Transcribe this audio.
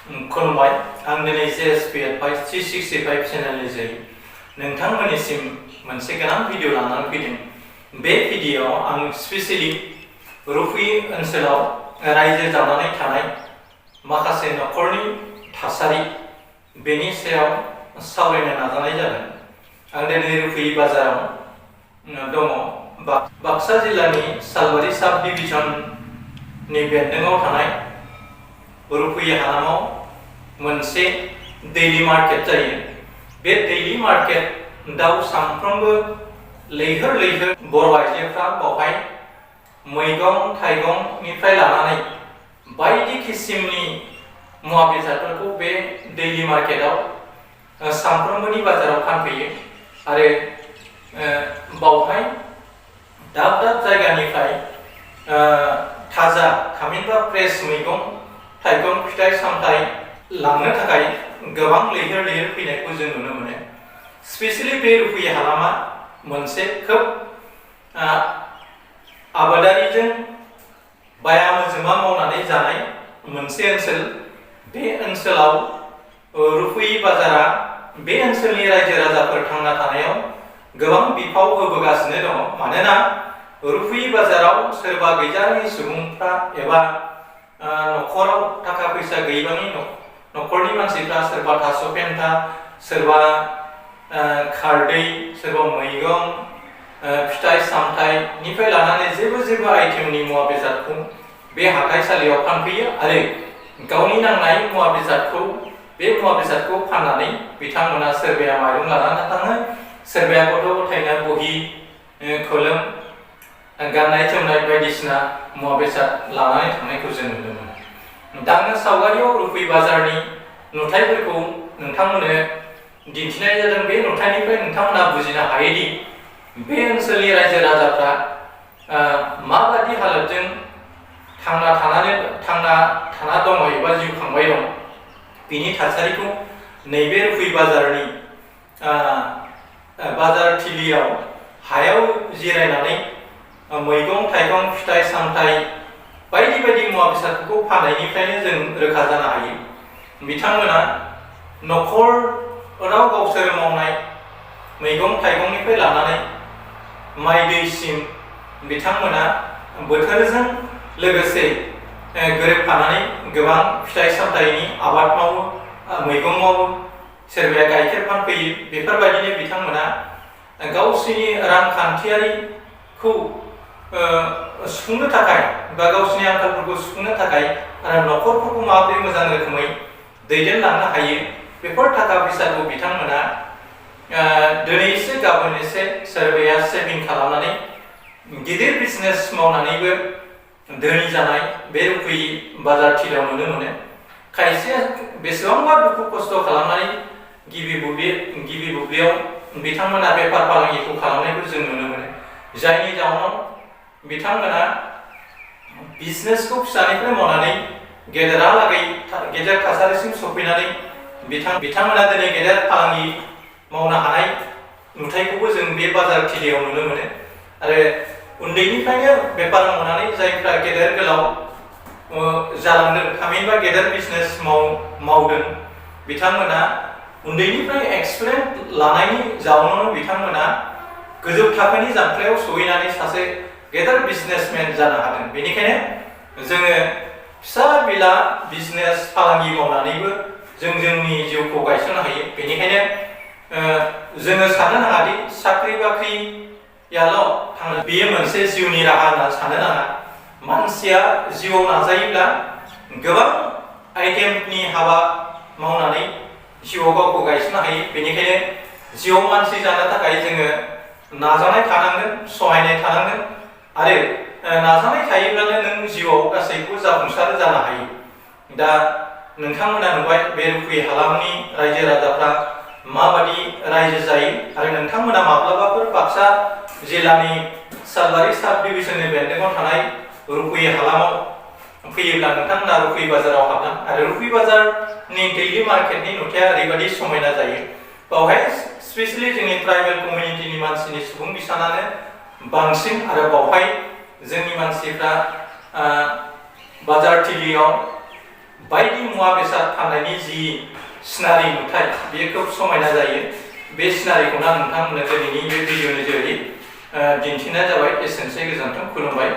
खुलुमबाय आं दिनै JSP Advice 365 चेनेलनि जोहै नोंथांमोननिसिम मोनसे गोनां भिडिअ लानानै फैदों। बे भिडिअआव आं स्पेसियली रुपहि ओनसोलाव रायजो जानानै थानाय माखासे नखरनि थासारि बेनि सायाव सावरायनो नाजानाय जादों। आं दिनै रुपहि बाजाराव दङ। बाक्सा जिल्लानि सालबारि साब डिभिजननि बेन्दोङाव थानाय रुपहि हालामाव मोनसे डेली मार्केट जायो। बे डेली मार्केटआव सानफ्रोमबो लैहोर लैहोर बर' आइजोफ्रा बावहाय मैगं थाइगंनिफ्राय लानानै बायदि किसिमनि मुवा बेसादफोरखौ बे डेली मार्केटआव सानफ्रोमबोनि बाजाराव फानफैयो आरो बावहाय दाब दाब जायगानिफ्राय थाजा थामहिनबा फ्रेश मैगं थाइगं फिथाइ सामथाइ लांनो थाखाय गोबां लैहोर लैहोर फैनायखौ जों नुनो मोनो। स्पेसियली बे रुपहि हालामा मोनसे खोब आबादारिजों बाया मोजोमा मावनानै जानाय मोनसे ओनसोल। बे ओनसोलाव रुपहि बाजारा बे ओनसोलनि रायजो राजाफोर थांना थानायाव गोबां बिफाव होबोगासिनो दङ। मानोना रुपहि बाजाराव सोरबा गैजारोङै सुबुंफ्रा एबा नखराव थाखा फैसा गैबाङि नखरनि मानसिफ्रा सोरबा थास' पेन्था, सोरबा खारदै, सोरबा मैगं फिथाइ सामथाइनिफ्राय लानानै जेबो आइटेमनि मुवा बेसादखौ बे हाथाइसालियाव फानफैयो आरो गावनि नांनाय मुवा बेसादखौ फाननानै बिथांमोना सोरबाया माइरं लानानै थाङो, सोरबाया गथ' गथायनो बहि खलम गाननाय जोमनाय बायदिसिना मुवा बेसाद लानानै थांनायखौ जों नुनो मोनो। दा आङो सावगारियाव रुपहि बाजारनि नुथायफोरखौ नोंथांमोननो दिन्थिनाय जादों। बे नुथायनिफ्राय नोंथांमोना बुजिनो हायोदि बे ओनसोलनि रायजो राजाफ्रा माबादि हालोदजों थांना दङ एबा जिउ खांबाय दं। बिनि थासारिखौ नैबे रुपहि बाजारनि बाजार थिलियाव हायाव जिरायनानै मैगं थाइगं फिथाइ सामथाइ बायदि मुवा बेसादफोरखौ फाननायनिफ्रायनो जों रोखा जानो हायो। बिथांमोना नखराव गावसोर मावनाय मैगं थाइगंनिफ्राय लानानै माइ दैसिम बिथांमोना बोथोरजों लोगोसे गोरोबफानानै गोबां फिथाइ सामथाइनि आबाद मावो, मैगं मावो, सोरबाया गाइखेर फानफैयो। बेफोरबायदिनो बिथांमोना गावसोरनि रांखान्थियारिखौ सुफुंनो थाखाय बा गावसोरनि आंखालफोरखौ सुफुंनो थाखाय आरो नखरफोरखौ माबोरै मोजां रोखोमै दैदेनलांनो हायो बेफोर थाखा फैसाखौ बिथांमोना दिनै एसे गाबोन एसे सोरबाया सेभिं खालामनानै गिदिर बिजनेस मावनानैबो धोनि जानाय बे रुपहि बाजार थिलियाव नुनो मोनो। खायसे बेसेबांबा दुखु खस्थ' खालामनानै गिबि बुब्लियाव बिथांमोना बेफार फालांगिखौ खालामनायखौ जों नुनो मोनो। जायनि जाहोनाव बिथांमोना बिजनेसखौ फिसानिफ्राय मावनानै गेदेर थासारिसिम सफैनानै बिथांमोना दिनै गेदेर फालांगि मावनो हानाय नुथायखौबो जों बे बाजार थिलियाव नुनो मोनो। आरो उन्दैनिफ्रायनो बेफार मावनानै जायफ्रा गेदेर गोलाव जालांदों थामहिनबा गेदेर बिजनेस मावदों बिथांमोना उन्दैनिफ्राय एक्सपिरियेन्स लानायनि जाउनावनो बिथांमोना गोजौ थाखोनि जांख्लायाव सहैनानै सासे गेदेर बिजनेसमेन जानो हादों। बेनिखायनो जोङो फिसा बिला बिजनेस फालांगि मावनानैबो जों जोंनि जिउखौ गायसननो हायो। बेनिखायनो जोङो साननो नाङादि साख्रि बाख्रियाल' बेयो मोनसे जिउनि राहा होनना साननो नाङा। मानसिया जिउआव नाजायोब्ला गोबां आइटेमनि हाबा मावनानै जिउआव गावखौ गायसननो हायो। बेनिखायनो जिउआव मानसि जानो थाखाय जोङो नाजानाय थानांगोन, सहायनाय थानांगोन आरो नाजानाय थायोब्लानो नों जिउआव गासैखौबो जाफुंसार जानो हायो। दा नोंथांमोना नुबाय बे रुपहि हालामनि रायजो राजाफ्रा माबादि रायजो जायो आरो नोंथांमोना माब्लाबाफोर बाक्सा जिल्लानि सालबारि साब डिभिजननि बेन्दोङाव थानाय रुपहि हालामाव फैयोब्ला नोंथांमोना रुपहि बाजाराव हाबगोन आरो रुपहि बाजारनि डेली मार्केटनि नुथाया ओरैबायदि समायना जायो। बावहाय स्पेसियली जोंनि ट्राइबेल कमिउनिटिनि मानसिनि सुबुं बिसानानो बांसिन आरो बावहाय जोंनि मानसिफ्रा बाजार थिलियाव बायदि मुवा बेसाद फाननायनि जि सिनारि नुथाय बेयो खोब समायना जायो। बे सिनारिखौनो आं नोंथांमोननो दिनैनि बे भिडिअनि जोहै दिन्थिनाय जाबाय। एसेनोसै, गोजोन्थों, खुलुमबाय।